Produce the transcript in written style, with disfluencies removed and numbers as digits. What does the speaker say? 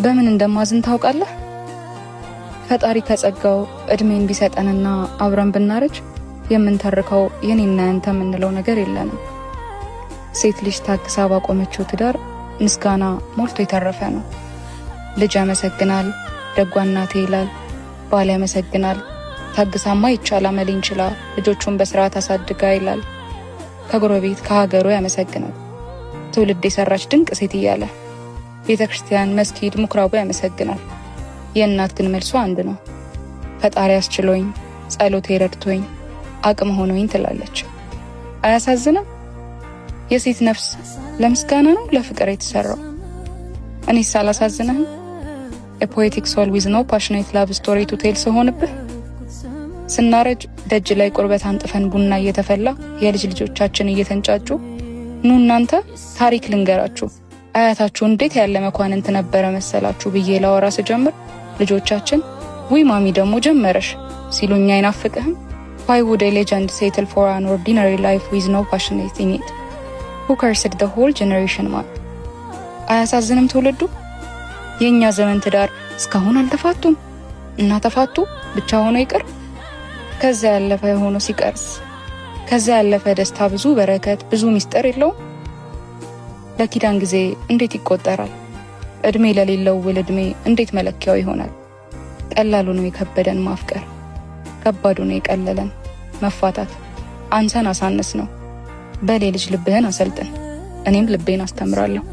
በምን እንደማዝን ታውቃለህ? ፈጣሪ ከጸጋው እድሜን ቢሰጠንና አብረን ብናረጅ የምንተርከው የኔና ያንተ የምንለው ነገር የለንም። ሴት ልጅ ታግሳ ባቆመችው ትዳር ምስጋና ሞልቶ የተረፈ ነው። ልጅ ያመሰግናል፣ ደጓ እናቴ ይላል። ባል ያመሰግናል፣ ታግሳማ ይቻል አመሌን ችላ ልጆቹን በስርዓት አሳድጋ ይላል። ከጎረቤት ከሀገሩ ያመሰግናል፣ ትውልድ የሰራች ድንቅ ሴት እያለ ቤተ ክርስቲያን፣ መስጊድ፣ ምኩራቡ ያመሰግናል። የእናት ግን መልሷ አንድ ነው። ፈጣሪ አስችሎኝ፣ ጸሎቴ ረድቶኝ፣ አቅም ሆኖኝ ትላለች። አያሳዝንም? የሴት ነፍስ ለምስጋና ነው ለፍቅር የተሰራው። እኔስ አላሳዝንህም? A poetic soul with no passionate love story to tell ስሆንብህ፣ ስናረጅ ደጅ ላይ ቁርበት አንጥፈን ቡና እየተፈላ የልጅ ልጆቻችን እየተንጫጩ፣ ኑ እናንተ ታሪክ ልንገራችሁ፣ አያታችሁ እንዴት ያለ መኳንንት ነበረ መሰላችሁ ብዬ ላወራ ስጀምር ልጆቻችን ውይ ማሚ ደግሞ ጀመረሽ ሲሉኝ አይናፍቅህም? Why would a legend settle for an ordinary life with no passionate in it? Who cursed the whole generation, man? አያሳዝንም ትውልዱ? የእኛ ዘመን ትዳር እስካሁን አልተፋቱም እና ተፋቱ ብቻ ሆኖ ይቅር። ከዛ ያለፈ ሆኖ ሲቀርስ፣ ከዛ ያለፈ ደስታ፣ ብዙ በረከት፣ ብዙ ሚስጥር የለውም። ለኪዳን ጊዜ እንዴት ይቆጠራል? እድሜ ለሌለው ውል እድሜ እንዴት መለኪያው ይሆናል? ቀላሉ ነው የከበደን ማፍቀር፣ ከባዱ ነው የቀለለን መፋታት። አንሰን አሳነስ ነው። በል የልጅ ልብህን አሰልጥን፣ እኔም ልቤን አስተምራለሁ።